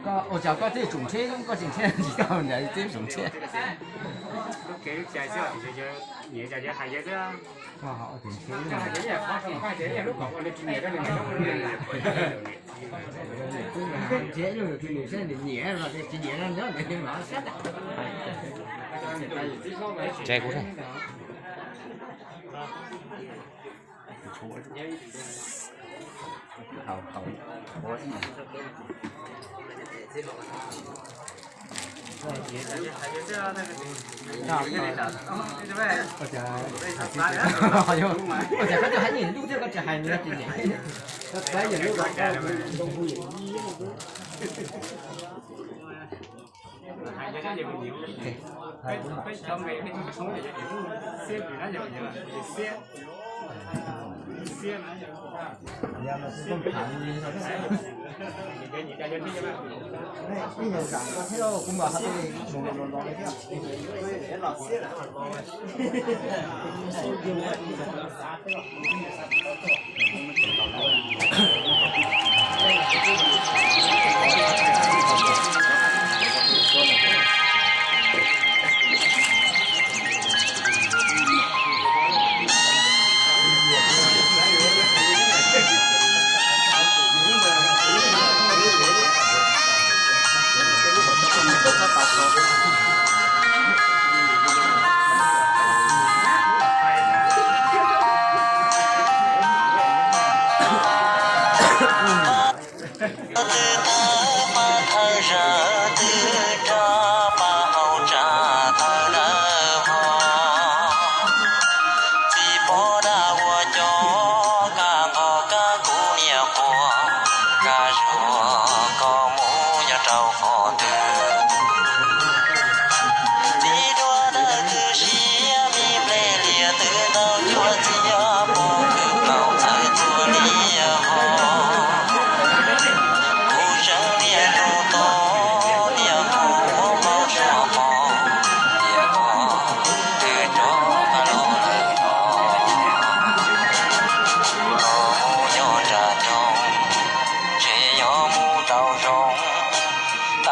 Koj ua cas koj thiaj tsum ntshe, koj tsis ntshe tsis tau nrad twb tsum ntshe. Tsis nyiam, tsis nyiam. Ua cas koj twb hais ib lub thiab koj tsis hais nws tsis nyiam.